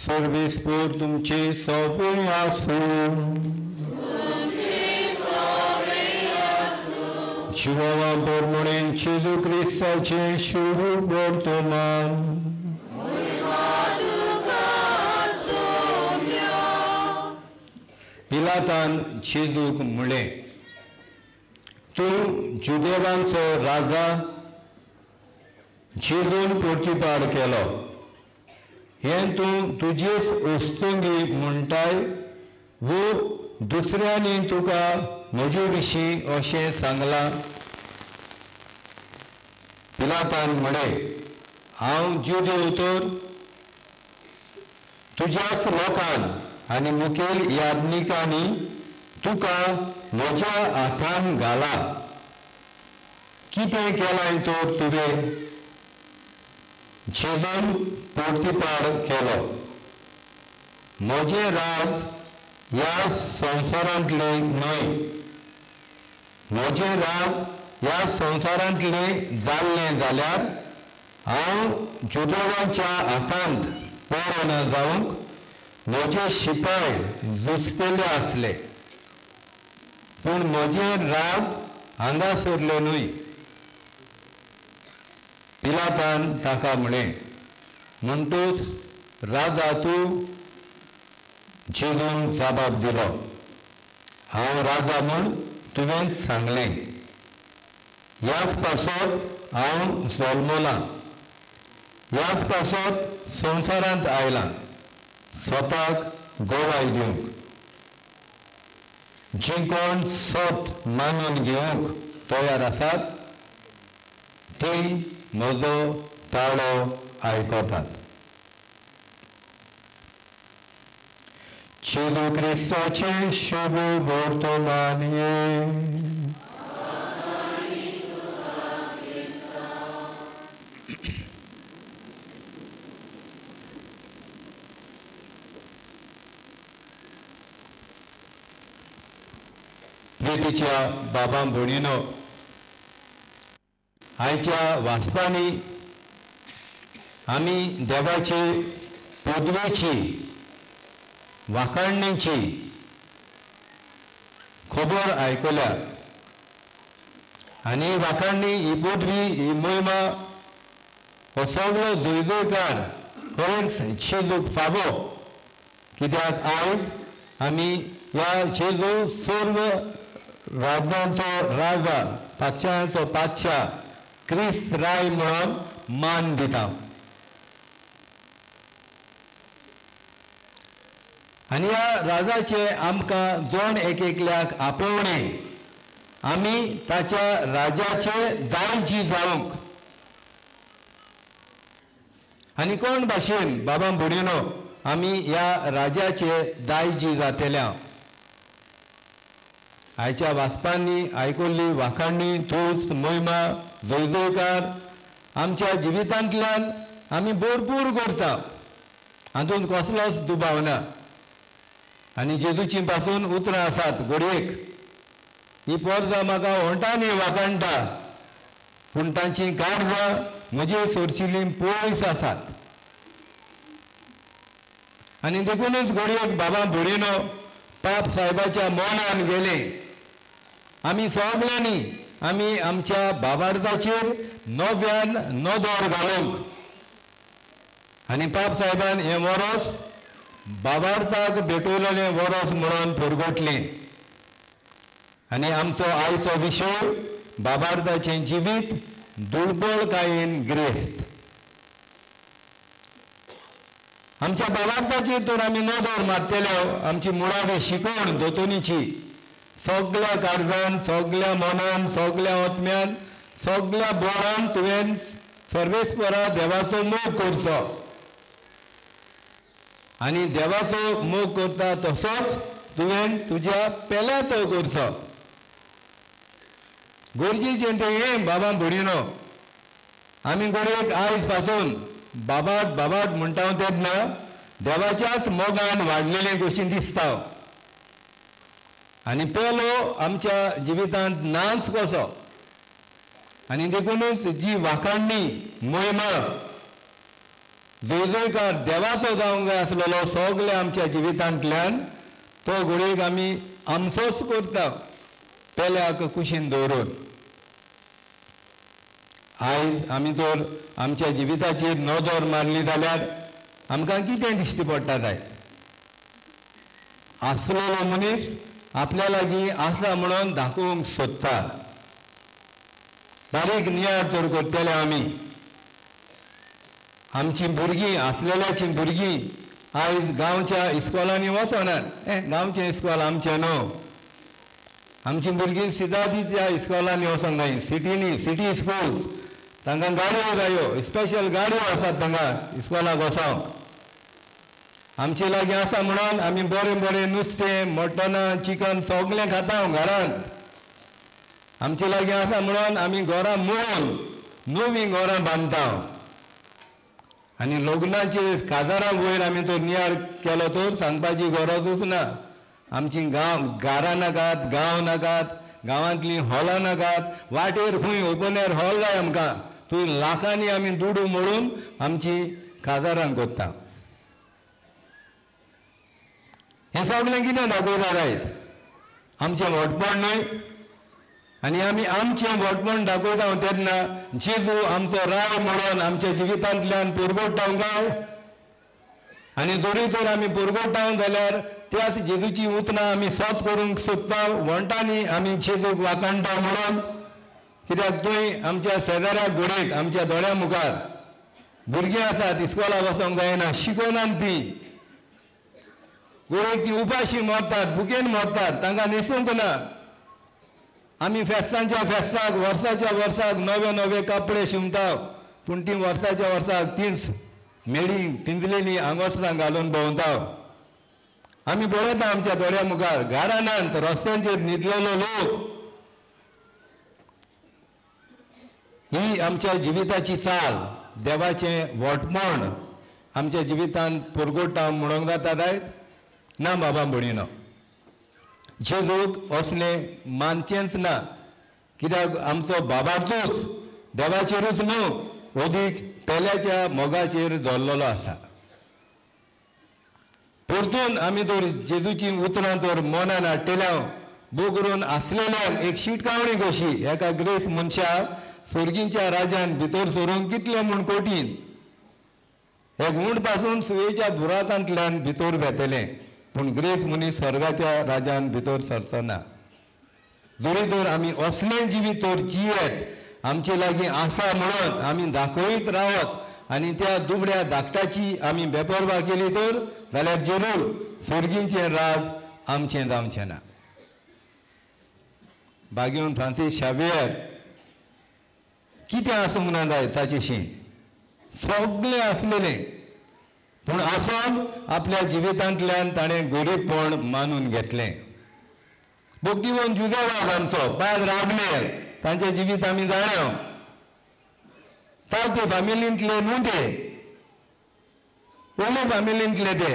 सर्वेस्पोर तुमचे सोबे आसूं. जिवावा परमणे जेजू क्रिस्ताचें शुभ वर्तमान. पिलातान जेजूक म्हळें, तूं जुदेवांचो राजा? जेजून प्रतिपाद केलो, हें तूं तुजेच वस्तुंगी म्हणटाय वो दुसऱ्यांनी तुका म्हजे विशीं अशें सांगलां? पिलातान म्हळें, हांव जुदेव तर? तुज्याच लोकान आनी मुखेल याज्ञिकांनी तुका म्हज्या हातान घाला. कितें केलां तर तुवें? जेजून प्रतिपाद केलो, म्हजें राज ह्या संवसारांतलें न्हय. म्हजें राज ह्या संवसारांतलें जाल्लें जाल्यार हांव जुदेवांच्या हातांत पडना जावंक म्हजे शिपाय झुजतले आसले, पूण म्हजें राज हांगासरलें न्हय. पिलातान ताका म्हळें, म्हणटूच राजा तूं? जेजून जबाब दिलो, हांव राजा म्हूण तुवें सांगलें. ह्याच पासत हांव जल्मलां, ह्याच पासत संवसारांत आयलां, स्वताक गोवाय दिवंक. जी कोण सत मानून घेवंक तयार आसात ती म्हजो ताळो आयकतात. जेजू क्रिस्ताचें शुभ वर्तमान. प्रितीच्या बाबा भयणीनो, आयच्या वाचपांनी आमी देवाचे पदवेची वाखाणणेची खबर आयकल्या आनी वाखाणणी ही पदवी ही मोहिमा हो सगळो जयजयकार खरेंच जेजूक फावो. कित्याक आयज आमी ह्या जेजू सर्व राजांचो राजा, पातशांचो पातशा, क्रिस्त राय म्हणून मान दिता. आनी ह्या राजाचे आमकां जण एक एकल्याक आपोवणें, आमी ताच्या राजाचे दायजी जावंक. आनी कोण भाशेन बाबा भयणीनो आमी ह्या राजाचे दायजी जातल्या. आयच्या वाचपांनी आयकुल्ली वाखाणणी, तुस्त, मोहिमा, जयजयकार आमच्या जिवितांतल्यान आमी भरपूर करता, हातूंत कसलोच दुबाव ना. आनी जेजूची पासून उतरां आसात घडयेक, ही पोरसां म्हाका ओंठांनी वाखाणटा, पूण तांचीं काळजां म्हजे सोरशिल्लीं पयस आसात. आनी देखूनच घडयेक बाबा भयणीनो पाप साहेबाच्या मनान गेले. आमी सगल्यांनी आमी आमच्या बाबार्थाचेर नव्यान नदर घालूंक आनी पाप साहेबान हें वरोस बाबार्थाक भेटवलेलें वरोस म्हणून परगटलें. आनी आमचो आयचो विशय बाबार्थाचें जिवीत दुर्बळकायेन ग्रेस्त. आमच्या बाबार्थाचेर तर आमी नदर मारतले, आमची मुळावी शिकवण दोतोनीची सगळ्या काळजान, सगळ्या मनान, सगळ्या आत्म्यान, सगळ्या बळान तुवें सर्वेस्परा देवाचो मोग करचो. आनी देवाचो मोग करता तसोच तुवें तुज्या पेल्याचो करचो. गरजेचें तें हें बाबा भयणीनो, आमी घडयेक आयज पासून बाबाट बाबाट म्हणटा तेन्ना देवाच्याच मोगान वाडलेले कशी दिसता. आनी पेलो आमच्या जिवितांत नाच कसो. आनी देखूनच जी वाखाणणी मोहिमा जयजयकार देवाचो जावंक जाय आसलेलो सगळ्या आमच्या जिवितांतल्यान तो घडयेक आमी आमचोच करता पेल्याक कुशीन दवरून. आयज आमी तर आमच्या जिविताचेर नदर मारली जाल्यार आमकां कितें दिश्टी पडटा जाय? आसलेलो मनीस आपल्या लागीं आसा म्हणून दाखोवंक सोदता. बारीक नियाळ तर करतले आमी. आमची भुरगीं आसलेल्याचीं भुरगीं आयज गांवच्या इस्कॉलांनी वचनात. गांवचें इस्कॉल आमचें न्हू. आमची भुरगीं सिदादीच्या इस्कॉलांनी वचोंक जाय, सिटींनी, सिटी स्कूल्स. तांकां गाडयो जायो, स्पेशल गाडयो आसात तांकां इस्कॉलाक वचोंक. आमचे लागीं आसा म्हणून आमी बरें बरें नुस्तें, मटणां, चिकन सगळें खाता घरांत. आमचे लागीं आसा म्हणून आमी घरां मोडून नवीं घरां बांदता. आनी लग्नाचे काजारा वयर आमी तो नियाळ केलो तर सांगपाची गरजूच ना. आमची गांव घरां नाकात, गांव नाकात, गांवांतलीं हॉलां नाकात, वाटेर खंय ओपन एयर हॉल जाय आमकां. थंय लाखांनी आमी दुडू मोडून आमची काजारां करता. हें सगळें कितें दाखयता जायत? आमचें व्हडपण न्हय. आनी आमी आमचें व्हडपण दाखयता तेन्ना जेजू आमचो राय म्हणून आमच्या जिवितांतल्यान पुरगोडटा काय? आनी जरी तर आमी पुरगोडटा जाल्यार त्याच जेजूची उतरां आमी सत करूंक सोदता. वण्टांनी आमी जेजूक वाखाणटा म्हणून. कित्याक थंय आमच्या शेजाऱ्या घोडेक आमच्या दोळ्या मुखार भुरगीं आसात, इस्कॉलाक वचोंक जायना, शिकोनात ती. घोडेक ती उपाशी मरतात, भुकेन मरतात, तांकां न्हेसूंक ना. आमी फेस्तांच्या फेस्ताक वर्साच्या वर्साक नवे नवे कपडे शिंवता, पूण ती वर्साच्या वर्साक तीच मेळी पिंजलेली आंगोस्त्रां घालून भोंवता. आमी पळयता आमच्या दोळ्या मुखार घरानांत रस्त्यांचेर न्हिदलेलो लोक. ही आमच्या जिविताची चाल. देवाचें व्हडपण आमच्या जिवितांत पुरगोडटा म्हणूंक जाता जायत ना बाबा भयणीनो. जेजूक असलें मानचेंच ना. कित्याक आमचो बाबाचोच देवाचेरूच न्हू, अदीक पेल्याच्या मोगाचेर दवरलेलो आसा. परतून आमी तर जेजूची उतरां तर मनान हाडटल्या बोगरून आसलेल्यांक एक शिटकावणी कशी एका ग्रेस मनशाक सोर्गींच्या राजान भितर सरूंक कितलें म्हूण कठीण. एक उंट पासून सुयेच्या बुरातांतल्यान भितर वेतलें, पूण ग्रेस मनीस स्वर्गाच्या राजान भितर सरचो ना. जरी तर आमी असलें जिवीत तर जियेत आमचे लागीं आसा म्हणून आमी दाखयत रावत आनी त्या दुबड्या धाकटाची आमी बेपर्वा केली तर जाल्यार जरूर सोर्गींचें राज आमचें जावचें ना. बागेवन फ्रांसीस शावियर कितें आसूंक ना जाय ताचेशी सगळें आसलेलें, पूण आसून आपल्या जिवितांतल्यान ताणें गोरीबपण मानून घेतलें. भक्तिवन जुजेवाद आमचो पाद राबले तांचें जिवीत आमी जाणा. ताचे फामिलींतले न्हू ते, पयले फामिलींतले ते,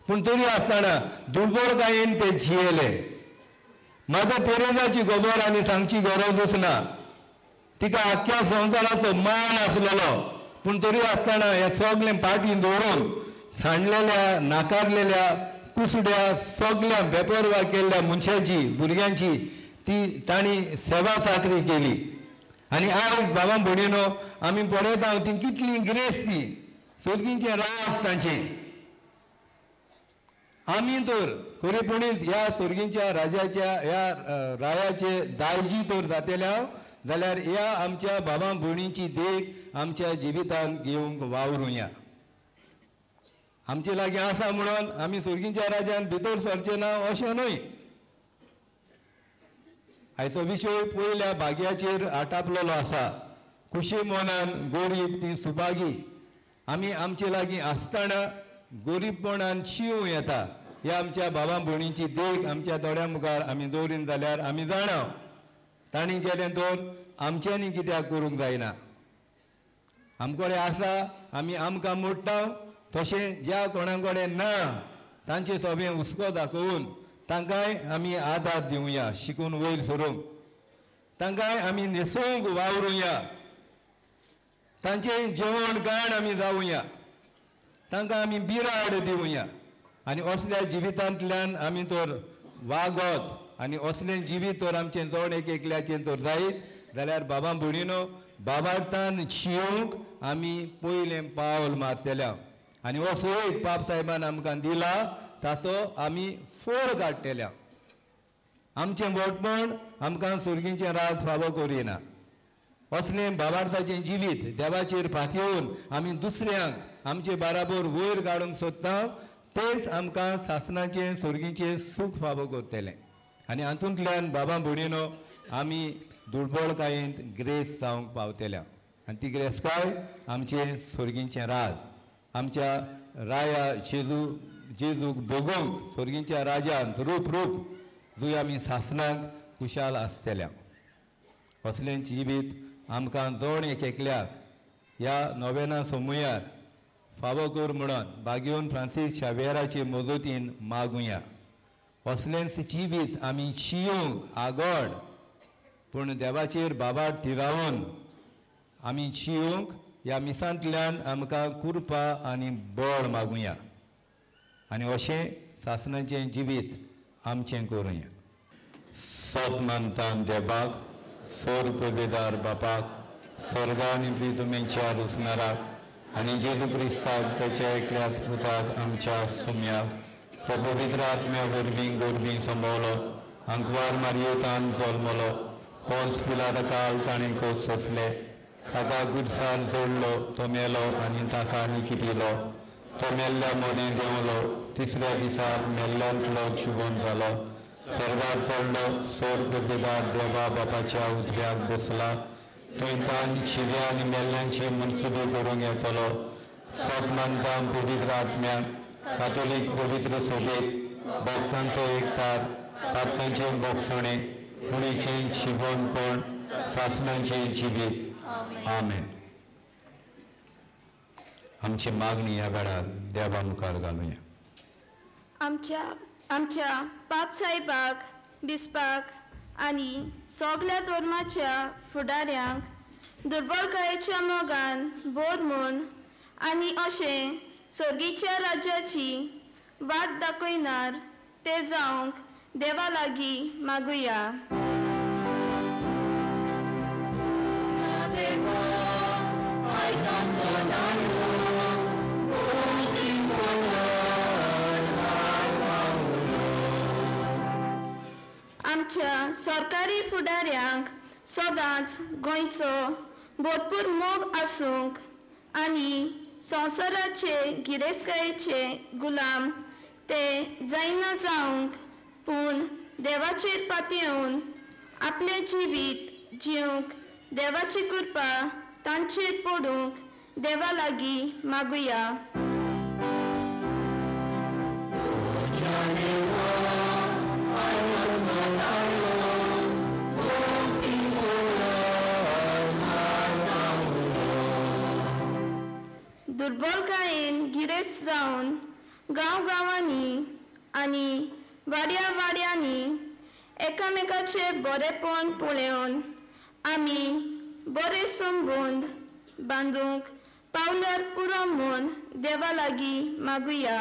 पूण तरी आसतना दुर्बळकायेन ते जियेले. मदर तेरेजाची खबर आनी सांगची गरजूच ना. तिका आख्ख्या संवसाराचो मान आसलेलो, पूण तरी आसतना हें सगळें पाटी दवरून सांडलेल्या, नाकारलेल्या, कुसड्या सगळ्या बेपर्वा केल्ल्या मनशाची, भुरग्यांची ती तांणी सेवा चाकरी केली. आनी आयज बाबा भयणीनो आमी पळयता ती कितली गिरेस्त, ती सोर्गींचें राज तांचें. आमी तर खरेपणीच ह्या सोर्गींच्या राजाच्या ह्या रायाचे दायजी तर जातले जाल्यार ह्या आमच्या बाबा भयणींची देख आमच्या जिवितांत घेवंक वावरुया. आमचे लागीं आसा म्हणून आमी सोर्गींच्या राजान भितर सरचे ना अशें न्हय. आयचो विशय पयल्या भाग्याचेर आटापलेलो आसा. खुशी मनान गोरीब ती सुभागी. आमी आमचे लागीं आसतना गोरीबपणान शिवूं येता. ह्या आमच्या बाबा भयणींची देख आमच्या दोळ्या मुखार आमी दवरीन जाल्यार आमी जाणा तांणी केलें तर आमच्यांनी कित्याक करूंक जायना. आमकडे आसा आमी आमकां मोडटा, तशें ज्या कोणा कडेन ना तांचे सोबें हुस्को दाखोवन तांकांय आमी आदार दिवया, शिकून वयर सरूंक, तांकांय आमी न्हेसोवंक वावरुया, तांचें जेवण गाण आमी जावया. तांकां आमी बिराड दिवया आनी असल्या जिवितांतल्यान आमी तर वागत आनी असलें जिवीत तर आमचें जण एक एकल्याचें तर जायत जाल्यार बाबा भयणीनो बाबार्थान शिवंक आमी पयलें पावल मारतल्या आनी हो सोय पाप साहेबान आमकां दिला ताचो आमी फोड काडटल्या. आमचें व्हडपण आमकां सुर्गींचें राज फावो करिना. असलें बाबार्थाचें जिवीत देवाचेर पातयेवन आमी दुसऱ्यांक आमचे बाराबर वयर काडूंक सोदता तेच आमकां सासणाचें सुर्गीचें सूख फावो करतलें आनी हातूंतल्यान बाबा भयणीनो आमी दुर्बळकायेंत ग्रेस जावंक पावतल्या आनी ती ग्रेसकाय आमचें सुर्गींचें राज आमच्या राया जेजू जेजूक भोगोवंक सुर्गींच्या राजान रूप रूप जुय आमी सासणाक खुशाल आसतल्या. असलें जिवीत आमकां जण एक एकल्याक ह्या नोवेना सोमुयार फावो कर म्हणून बागेवन फ्रांसीस शावेराचे मजतीन मागुया. असलेंच जिवीत आमी शिवंक आगड पूण देवाचेर बाबार थिरावन आमी शिवंक ह्या मिसांतल्यान आमकां कृपा आनी बळ मागुया आनी अशें सासणाचें जिवीत आमचें करुया. सोत मानता देवाक सोर पदवेदार बापाक स्वर्गा आनी प्रितुमेच्या रुसणाराक आनी जेजू क्रिस्ताक ताच्या एकल्या पुताक आमच्या सुम्याक तो पवित्र आत्म्या वरवीं गोरवीं संभवलो अंकवार मारियोतान जल्मलो पोंस पिलाता काल ताणें खोस सोंसले ताका गुरसार जोडलो तो मेलो आनी ताका निकिपिलो तो मेल्ल्या मोनें देंवलो तिसऱ्या दिसा मेल्ल्यांतलो जिवोन जालो स्वर्गार चडलो सोर पदवेदार देवा बापाच्या उजव्याक बसला थंय तान शिव्या आनी मेल्ल्यांचे मनसुबे करूंक येतलो. सत मानता पवित्र आत्म्याक कातोलीक पवित्र सोबेक भक्तांचो एकतार पातकांचें भोगसणें कुडीचें शिवणपण सासणाचें जिवीत. आमेन. आमची मागणी ह्या वेळार देवा मुखार घालुया. आमच्या आमच्या पाप साहेबाक बिस्पाक आनी सगल्या धर्माच्या फुडाऱ्यांक दुर्बलकायेच्या मोगान बोर म्हूण आनी अशें सर्गीच्या राज्याची वाट दाखयणार ते जावंक देवा लागीं मागुया. आमच्या सरकारी फुडाऱ्यांक सदांच गोंयचो भरपूर मोग आसूंक आनी संवसाराचे गिरेस्तकायेचे गुलाम ते जायना जावंक पूण देवाचेर पातयेवन आपलें जिवीत जिवंक देवाची कृपा तांचेर पडूंक देवा लागीं मागुया. दुर्बलकायेन गिरेस्त जावन गांव गांवांनी आनी वाड्या वाड्यांनी एकामेकाचे बरेपण पळोवन आमी बरे संबंद बांदूंक पावल्यार पुरो म्हूण देवा लागीं मागुया.